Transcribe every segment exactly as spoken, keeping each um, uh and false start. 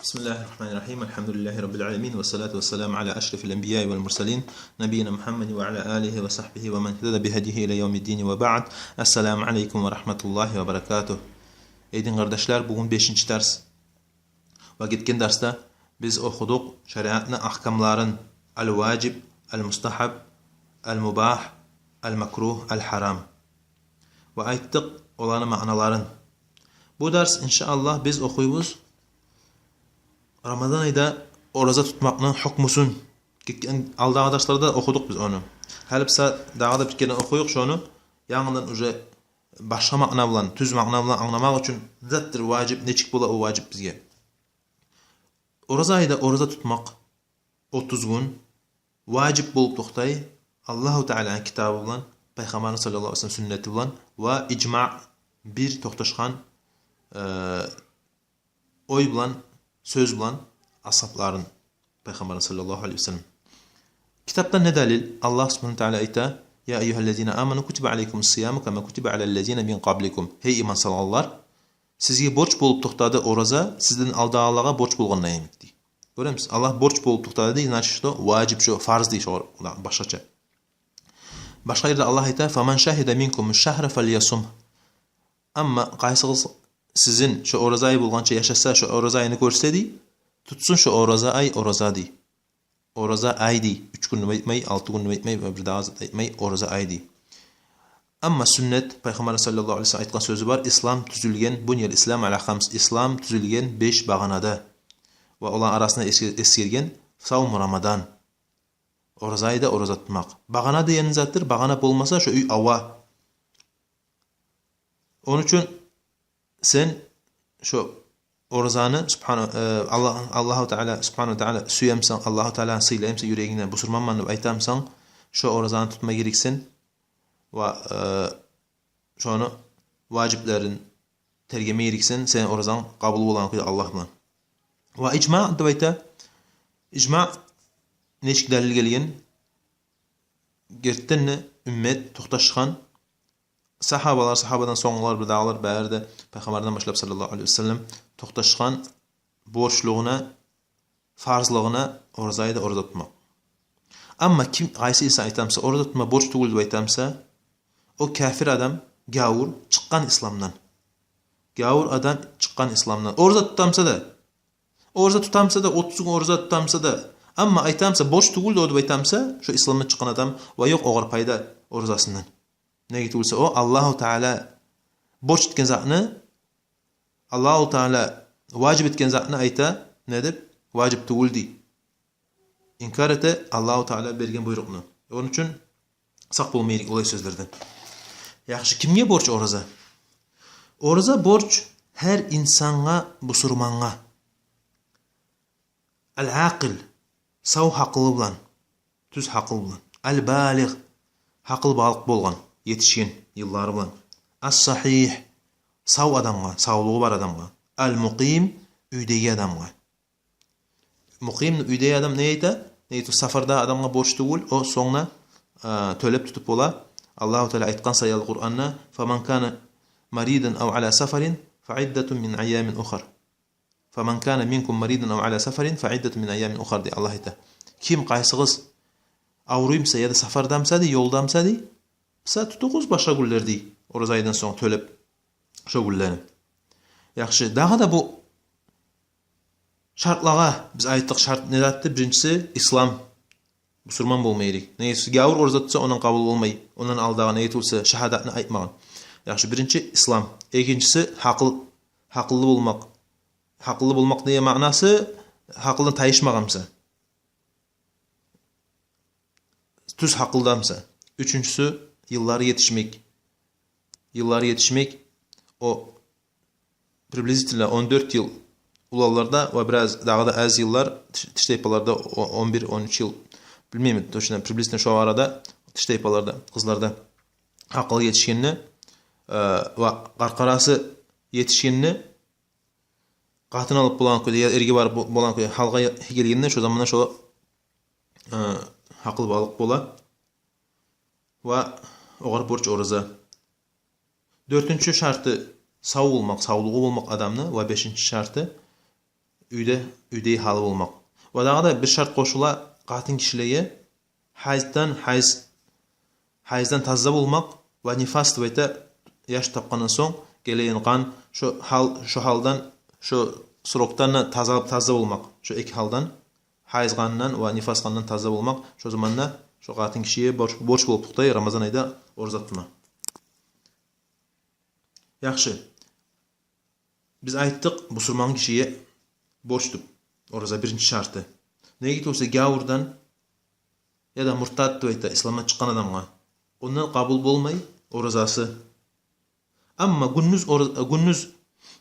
بسم الله الرحمن الرحيم. الحمد لله رب العالمين، والصلاة والسلام على أشرف الأنبياء والمرسلين، نبينا محمد وعلى آله وصحبه ومن اهتدى بهديه إلى يوم الدين، وبعد. السلام عليكم ورحمة الله وبركاته. Эй дин къардашлар, бугюн бешинчи дарс. Ва гетген дарсда биз охудукъ шариатны агькамларын: аль-важиб, аль-мустагьаб, аль-мубагь, аль-макругь, аль-гьарам. Ва айтдыкъ оланы маъналарын. Бу дарс, иншааллагь, биз охуйбуз Рамадан айда ораза тутмакъны гьукмусун. Гетген, алдагъы дарсларда охудукъ биз ону. Гьали буса дагъы да бир керен охуюкъ шону. Янгыдан уже башгъа маъна булан, тюз маъна булан англамакъ учун, не затдыр важиб, нечик бола о важиб бизге. Ораза айда ораза тутмакъ отуз гюн важиб болуп токътай Аллагьу Тааланы китабы булан, Пайхаммарны саллаллагьу алайгьи ва саллам сюннети булан ва ижмаъ, бир токъташгъан, э, ой булан, сёз булан асгьабларын, Пайхаммарны саллаллагьу алайгьи ва саллам. Китапда не далил? Аллагь субгьанагьу ва таала айта: يا أيها الذين آمنوا كتب عليكم الصيام كما كتب على الذين من قبلكم. Гьей иман салгъанлар, сизге борч болуп токътады ораза, сизден алдагъылагъа борч болгъандай йимик, дей. Гёремисиз, Аллагь борч болуп токътады дей, значит, что важиб, что фарз дей, шо башгъача. Башгъа ерде Аллагь айта: فمن شهد منكم الشهر فليصمه. Амма къайсыгъыз сизин шо ораза ай болгъанча яшаса, шо ораза айны гёрсе, дей, тутсун шо ораза ай ораза, дей. Ораза ай, дей. Уьч гюнню айтмай, алты гюнню айтмай, бир дагъы зат айтмай, ораза ай, дей. Амма сюннет, Пайхаммар саллаллагьу алайгьи ва саллам айтгъан сёзю бар: ислам тюзюлген, بني الإسلام على خمس, ислам тюзюлген беш багъанада. Ва оланы арасында эсгер-, эсгерген савму Рамадан. Ораза айда ораза тутмакъ. Багъана деген затдыр, багъана болмаса, шо уьй ава. Ону учун сен шо оразаны, субгьана-, э, Аллагь, Аллагьу Таала, субгьанагьу ва таала сюемсен, Аллагьу Тааланы сыйлаймсан юрегингде, бусурманман деп айтамсан, шо оразаны тутма герексен ва, э, шону важиблерин тергеме герексен, сени оразанг къабул болагъан кюйде Аллагь булан. Ва ижмаъ деп айта. Ижмаъ нечик далил гелген? Гертиден де уммат токъташгъан, сагьабалар, сагьабадан сонггъулар, бир дагъылар, бары да Пайхаммардан башлап, саллаллагьу алайгьи ва саллам, токъташгъан борчлугъуна, фарзлыгъына ораза айда ораза тутмакъ. Амма ким, къайсы инсан айтамса, ораза тутма борч тюгюл деп айтамса, о кафир адам, гавур, чыкъгъан исламдан. Гавур адам чыкъгъан исламдан. Ораза тутамса да, ораза тутамса да, отуз гюн ораза тутамса да, амма айтамса, борч тюгюл де о деп айтамса, шо исламдан чыкъгъан адам, ва ёкъ огъар пайда оразасындан. Неге тюгюлсе, о Аллагьу Таала борч этген затны, Аллагьу Таала важиб этген затны айта, не деп, важиб тюгюл дей. Инкар эте Аллагьу Таала берген буйрукъну. Ону учун сакъ болма герек олай сёзлерден. Яхшы, кимге борч ораза? Ораза борч гьар инсангъа, бусурмангъа. Аль-акъил, сав гьакъылы булан, тюз гьакъыл булан. Аль-балигъ, гьакъылбалыкъ болгъан, етишген йыллары булан. Ас-сагьигь, сав адамгъа, савлугъу бар адамгъа. Аль-мукъим, уьйдеги адамгъа. Мукъим, уьйдеги адам не айта? Не айта, сафарда адамгъа борч тюгюл, о сонг да, э, тёлеп тутуп бола. Аллагьу Таала айтгъан саялы Къуранда: فمن كان مريضا أو على سفر فعدة من أيام أخر. فمن كان منكم مريضا أو على سفر فعدة من أيام أخر, дей Аллагь айта. Ким, къайсыгъыз авруймса яда сафардамса, дей, ёлдамса, дей, буса тутугъуз башгъа гюнлер, дей, ораза айдан сонг тёлеп шо гюнлени. Яхшы, дагъы да бу шартлагъа биз айтдыкъ, шарт не затды? Биринчиси ислам, бусурман болма герек. Неге тюгюлсе, гавур ораза тутса, ондан къабул болмай. Ондан алдагъы, неге тюгюлсе, шагьадатны айтмагъан. Яхшы, биринчи ислам. Экинчиси гьакъыл, гьакъыллы болмакъ. Гьакъыллы болмакъ деген маънасы, гьакъылдан тайышмагъан буса, тюз гьакъылда буса. Уьчюнчюсю, йыллары етишмек. Йыллары етишмек, о приблизительно он дёрт йыл уланларда ва бираз дагъы да аз йыллар тиш-, тиштайпаларда, о-, он бир, он уьч йыл, билмеймен точно, приблизительно шо арада тиштайпаларда, къызларда гьакъылы етишгенде, э, ва къаркъарасы етишгенде, къатын алып болагъан кюйде, я эрге барып бо-, болагъан кюйде, гьалгъа гелгенде, шо заманда шо, э, гьакъылбалыкъ бола. Ва огъар борч ораза. Дёртюнчю шарты сав болмакъ, савлугъу болмакъ адамны. Ва бешинчи шарты уьйде, уьйдеги гьалы болмакъ. Ва дагъы да бир шарт къошула къатын гишилеге: гьайздан, гьайз, гьайздан таза болмакъ ва нифас деп айта, яш тапгъандан сонг гелеген къан, шо гьал, шо гьалдан, шо срокдан да таза, таза болмакъ. Шо эки гьалдан, гьайз къанындан ва нифас къанындан таза болмакъ. Шо заманда шо къатын гишиге борч, борч болуп токътай Рамазан айда ораза тутма. Яхшы. Биз айтдыкъ, бусурман гишиге борч деп ораза биринчи шарты. Неге тюгюл эсе гявурдан яда муртад деп айта, исламдан чыкъгъан адамгъа, ондан къабул болмай оразасы. Амма гюндюз ора-, гюндюз,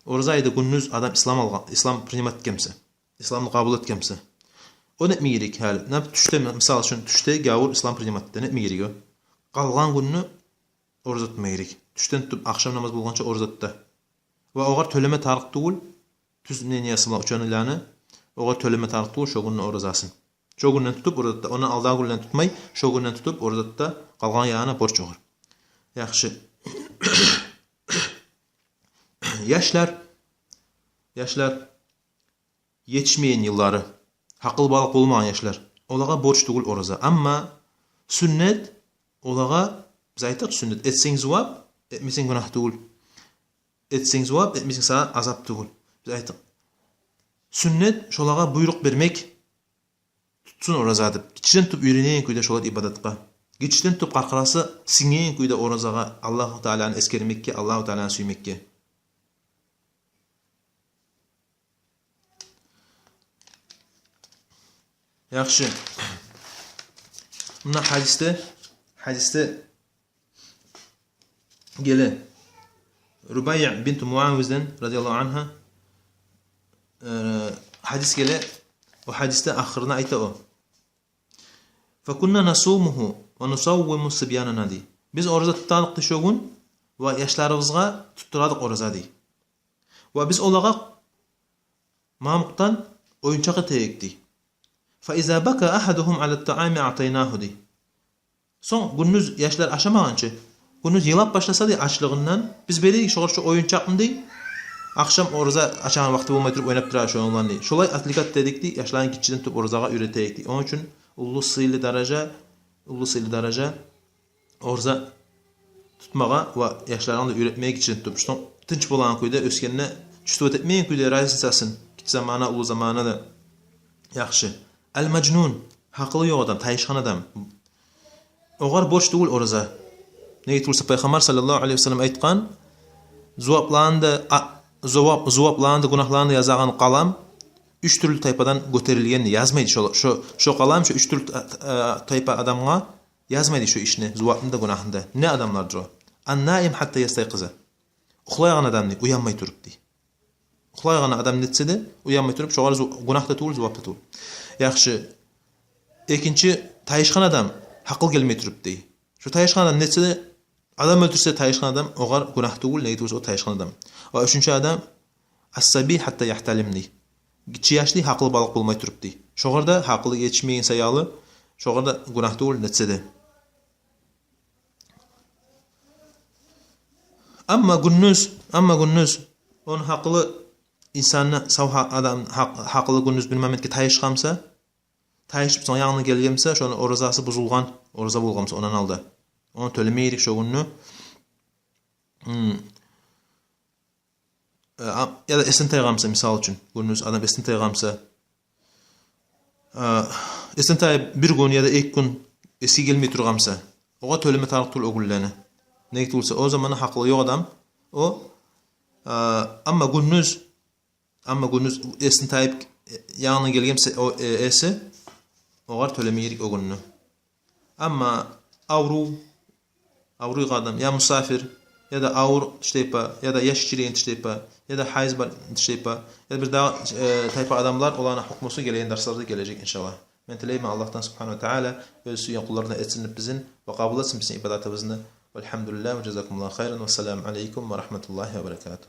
ораза айда гюндюз адам ислам алгъан, ислам принимать этген буса, исламны къабул этген буса, о не этме герек гьали? Нап тюшде, мисал учун, тюшде гявур ислам принимать этди, не этме герек о? Къалгъан гюнню ораза тутма герек. Тюшден тутуп ахшам намаз болгъанча ораза тута. Ва огъар тёлеме тарыкъ тюгюл, тюз мнениясы булан ученыйланы, огъар тёлеме тарыкъ тюгюл шо гюнню оразасын. Шо гюнден тутуп ораза тута, ондан алдагъы гюнден тутмай, шо гюнден тутуп ораза тута, къалгъан ягъына борч огъар. Яхшы. Яшлар, яшлар, етишмеген йыллары, гьакъылбалыкъ болмагъан яшлар, олагъа борч тюгюл ораза. Амма сюннет олагъа, биз айтдыкъ, сюннет, этсенг зувап, этмесенг гюнагь тюгюл. Этсенг зувап, этмесенг сагъа азап тюгюл. Биз айтдыкъ, сюннет шолагъа буйрукъ бермек, тутсун ораза деп. Гиччиден тутуп уьйренеген кюйде шолар ибадатгъа. Гиччиден тутуп къаркъарасы сингеген кюйде оразагъа, Аллагьу Тааланы эсгермекге, Аллагьу Тааланы сюймекге. Яхшы. Муна гьадисде, гьадисде геле. Рубайя бинту Муавиздан, радияллагьу ангьа, э, гьадис геле. О гьадисде ахырына айта о: «Факунна насумугьу ва нусаввиму сибьянана», — дей. Биз ораза тутардыкъ дей шо гюн ва яшларыбызгъа туттурадыкъ ораза дей. Ва биз олагъа мамукъдан оюнчакъ эте эдик дей. «Фа иза бака агьадугьум ала ттаами аътайнагьу», — дей. Сонг гюндюз яшлар ашамагъанча, гюндюз йылап башласа дей ачлыгъындан, биз бере эдик шогъар шо оюнчакъны дей. Ахшам ораза ачагъан вакъти болмай туруп ойнап турар шону булан дей. Шолай отвлекать эте эдик дей, яшланы гиччиден тутуп оразагъа уьйрете эдик дей. Ону учун уллу сыйлы даража, уллу сыйлы даража ораза тутмагъа ва яшларынгны да уьйретмеге гиччиден тутуп. Шо тынч болагъан кюйде, оьсгенде чувствовать этмеген кюйде разницасын, гиччи заманда, уллу заманда да. Яхшы. Ал-мажнун, гьакъылы ёкъ адам, тайышгъан адам, огъар борч тюгюл ораза. Неге тюгюл эсе Пайхаммар саллаллагьу алайгьи ва саллам айтгъан: «Зувапланы да, а, зувап, зувапланы да, гюнагьланы да язагъан къалам уьч тюрлю тайпадан гётерилген», — дей, язмайды шо, шо, шо къалам шо уьч тюрлю та-, та-, тайпа адамгъа язмайды шо ишни, зувапны да, гюнагьны да. Не адамлардыр о? «Ан-наим гьатта ястайкъиза». Ухлайгъан адам дей, уянмай туруп дей. Ухлайгъан адам нетсе де, уянмай туруп, шогъар зу-, гюнагь да тюгюл, зувап да тюгюл. Яхшы. Экинчи, тайышгъан адам, гьакъыл гелмей туруп дей. Шо тайышгъан адам нетсе де, адам оьлтюрсе тайышгъан адам, огъар гюнагь тюгюл, неге тюгюл эсе о тайышгъан адам. Ва уьчюнчю адам, «ас-сабий гьатта ягьталим», — дей. Гиччи яш дей, гьакъылбалыкъ болмай туруп дей. Шогъар да, гьакъылы етишмеген саялы, шогъар да гюнагь тюгюл нетсе де. Амма гюндюз, амма гюндюз, ону гьакъылы, инсанны, сав гьа-, адам гьакъ-, гьакъылы гюндюз бир моментге тайышгъан буса, тайышып сонг янгы гелген буса, шону оразасы бузулгъан, ораза болгъан буса ондан алда. Ону тёлеме герек шо гюнню. Гьм. Э, а, яда эсден тайгъан буса, мисал учун, гюндюз адам эсден тайгъан буса, э, эсден тайып бир гюн яда эки гюн эсге гелмей тургъан буса, огъар тёлеме тарыкъ тюгюл о гюнлени. Неге тюгюл эсе, о заманда гьакъылы ёкъ адам, о, э, амма гюндюз, амма гюндюз эсден тайып, э, янгы гелген буса, о, э, эси, огъар тёлеме герек о гюнню. Амма аврув, авруйгъан адам, я мусапир, яда авур тиштайпа, яда яш гиччиреген тиштайпа, яда гьайз бар тиштайпа, яда бир дагъы, э, тайпа адамлар, оланы гьукмусу гелеген дарсларда гележек, иншаллагь. Мен тилеймен Аллагьдан субгьанагьу ва таала оьзю сюйген къулларындан этсин деп бизин ва къабул этсин бизин ибадатыбызны. Валгьамдулиллагь ва жазакумуллагьу хайран. Вассаламу алейкум ва рагьматуллагьи ва баракатугь.